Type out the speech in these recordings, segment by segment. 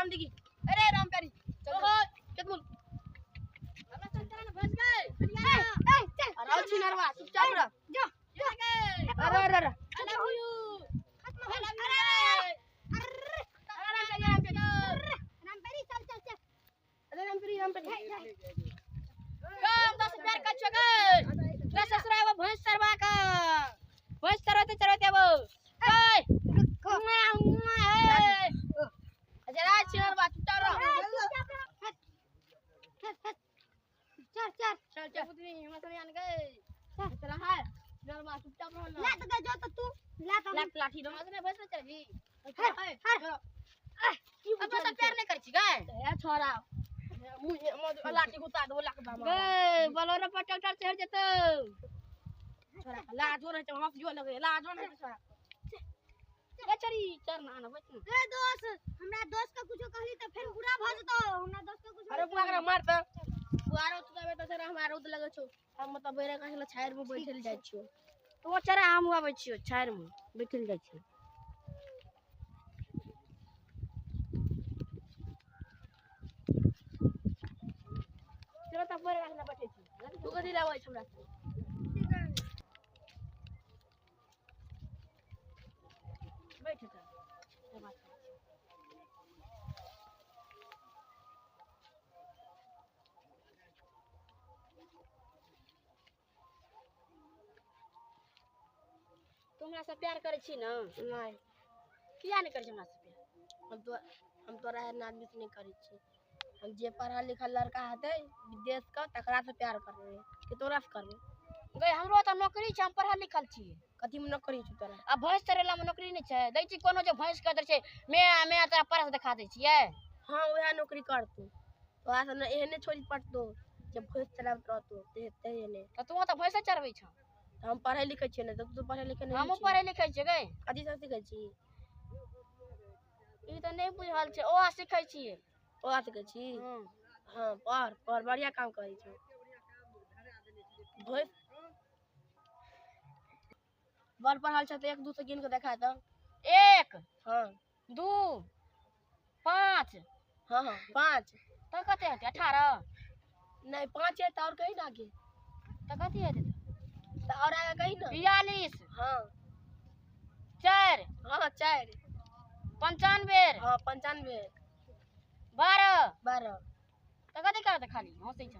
राम दिगी। अरे राम प्यारी चल चल बोल हमरा चल ना भस गए। ए चल अरे छिनरवा चुपचाप रह जा। अरे अरे अरे I love you खत्म हो। अरे अरे राम प्यारी राम प्यारी चल चल चल। अरे राम प्यारी राम प्यारी काम 10 प्यार का छगे रे ससुरा वो भैंस चरवा का भैंस चरवाते चरवाते वो ए रुको ए जरा छिनरवा चुपचाप रह चल चल चल चल पुतनी हमरा सुनी आन गए चला है डरवा चुपचाप रह ला तो जो तो तू ला तो लाठ लाठी दो ने भैंस में चलबी। हर अब तो प्यार नहीं करै छी गए ए छोरा मुंह लाठी गुता दो लाख बामा गए बलोरा पर ट्रैक्टर चढ़ जेतौ छोरा लाजो रहै छै हंसियो लगे लाजो नहीं छोरा ए चरी चर ना ना बच। ए दोस्त हमरा दोस्त का कुछो कहली त फेर बुरा भ जेतौ। हमरा दोस्त का कुछो अरे बुआ करा मार त बुआरो तू तबे त सर हमरा रौद लगे छौ। हम त बेरे कहला छायर में बैठल जाय छियो तो चरा हम आबै छियो छायर में बैठल जाय छियो। चलो त बेरे कहला बैठै छी तू कथि लाबै छ हमरा बैठ जा बात करै छी। तू हमरा से प्यार करै छी ना? नहीं। किया नहीं करै छी हमरा से प्यार? हम तोरा एहन आदमी से नहीं करै छी। हम जे पढ़ल लिखल लड़का हेतै विदेश के तकरा से प्यार करबै कि तोरा से करबै? गई हमरो तऽ नौकरी छै, हम पढ़ल लिखल छी। कथी में नौकरी छै तोरा? आ भैंस चरेला में नौकरी नहीं छै। दै छी कोनो जे भैंस के दै छै मैं मैं तोरा परस देखा दै छियै। हाँ वएह नौकरी करतौ तोरा से ने एहने छोड़ी पटतौ जे भैंस चराबैत रहतौ तेहने। तऽ तू तऽ भैंसे चरबै छौ। हम पढ़ै लिखै छियै ने तऽ तू पढ़ै लिखै नहीं? हमहूँ पढ़ै लिखै छियै गई। कथी सब सीखै छी? ई तऽ नहीं बुझल छै। ओ सीखै छियै। ओ सीखै छी? हाँ पढ़ पढ़ बढ़िया काम करै छौ। भैंस बड़ पढ़ल छ तऽ 1 2 से गिन के देखा तऽ। 1 हाँ 2 5 हाँ हाँ 5 तऽ कते हेतै? 18 नहीं 5 है तऽ और कहीं ना आगे। तऽ कथी हेतै? तऽ और आगे कहीं ना। 42 हाँ 4 हाँ 4 95 हाँ 95 12 12 तऽ कथी करतै? खाली हँसै छ।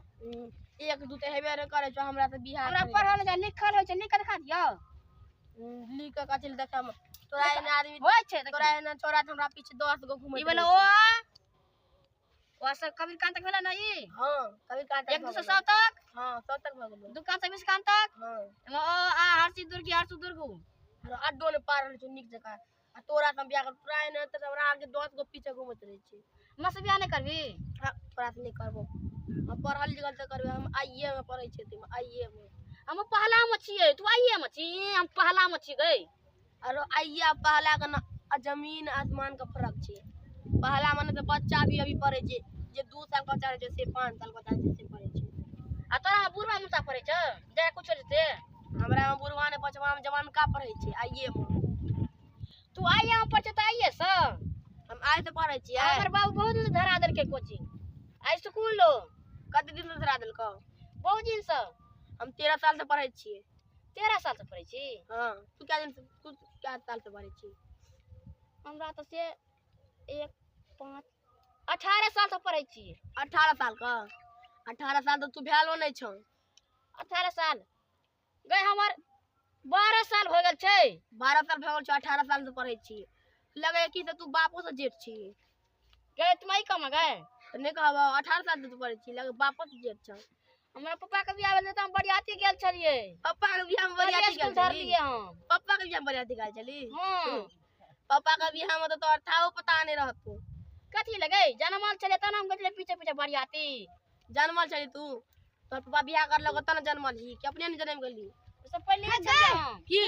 1 2 तऽ हेबे नहि करै छौ। हमरा तऽ बिहार हमरा पढ़ल छै लिखल होइ छै। लिख के देखा दियौ। लिख के कथी लए देखाम? तोरा एहन आदमी होइ छै तोरा एहन छोरा तऽ हमरा पीछे 10 गो घुमैत ई वाला ओ सब कबीर कान तक भेलै ना ई? हाँ कबीर कान तक 1 2 से 100 तक। हाँ 100 तक भऽ गेलौ। 2 कान से 20 कान तक। हाँ ओ आ हरसी दुर्गी हरसू दुर्गू आरो अड्डो ने पार रहल छौ नीक जकाँ। आ तोरा से हम बियाह करब तोरा एहन तऽ हमरा आगे 10 गो पीछे घुमैत रहै छै। हमरा से बियाह नहि करबी? हाँ तोरा से नहि करबौ। हम पढ़ल लिखल तऽ करबै। हम आइए में पढ़ै छियै। आइए में हम पहला में छियै तू आइए में छी। हम पहला में छी गई। आरो आइए पहला के ना जमीन आसमान के फर्क छै। पहला में तऽ बच्चा भी अभी पढ़ै छै जे 2 साल बच्चा रहै छै से 5 साल बच्चा छै से पढ़ै छै। आ तोरा बुढ़वा मुसा पढ़ै छौ जे कुछो जेतै? हमरा में बुढ़वा ने बचवा में जवान का पढ़ै छै आइए में। तू आइए में पढ़ै छै तऽ आइए से? हम आइ से पढ़ै छियै। हमर बाबू बहुत दिन धरा देलकै कोचिंग आइ स्कूल। कते दिन से धरा देलकौ? बहुत दिन से। हम 13 साल से पढ़ै छियै। 13 साल से पढ़ै छी? हाँ तू क्या दिन से तू क्या साल से पढ़ै छी? हमरा तऽ से 1 5 18 साल से पढ़ै छी। 18 साल का? 18 साल तऽ तू भेलो नहि छौ। 18 साल गई हमर 12 साल भऽ गेल छै। 12 साल भऽ गेल छौ 18 साल से पढ़ै छी। लगै कि तऽ तू बापो से जेठ छी। गए तुम आई कम गए तऽ नहि कहबौ 18 साल से तू पढ़ै छी लगे बापो से जेठ छौ। हमरा पप्पा के बियाह भेल तऽ हम बरियाती गेल छलियै। पप्पा के बियाह में बरियाती गेल छली? हम पप्पा के बियाह में बरियाती गेल छली? हाँ पप्पा के बियाह में तऽ तोहर थाहो पता नहि रहतौ। कथी लगे? जनमल छलै तहन हम गेल पीछे पीछे बरियाती। जनमल छली तू? तोहर पप्पा बियाह करलक तहन जनमल ही कि अपने ने जनम गेली? सब पहिले छलियै हम। की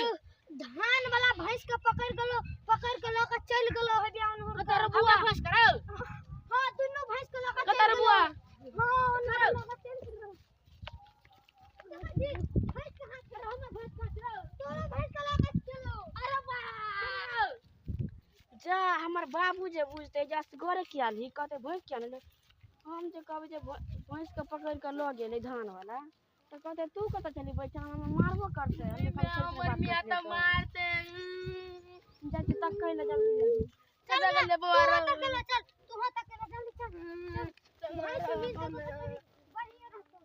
धान वाला भैंस के पकड़ गेलो पकड़ के लऽ के चलि गेलो हे बियाह में। कतऽ बुआ भैंस करौ? हां दुनू भैंस के लऽ के कतऽ बुआ? हां लऽ के चलि गेलो। भैंस के हाथ के हमरा भैंस के तोरा भैंस के लऽ के चलो। अरे वाह जा हमर बाबू जे बुझतै जस घरे किया ली कहतै भैंस किया नहि हम जे कहबै जे भैंसके पकड़ि कऽ लऽ गेलै धान वाला तऽ कहतै तू कतऽ चली बैठा हमरा मारबो करतै। हमर मियां तऽ मारतै। जाइ छी तकै लए जल्दी जल्दी। चल चल बे, ले तू बौआ हो तकेला चल, तू हो तकेला जल्दी चल चल। भैंस मिल जेतौ तऽ कनी बढ़िया रहतौ।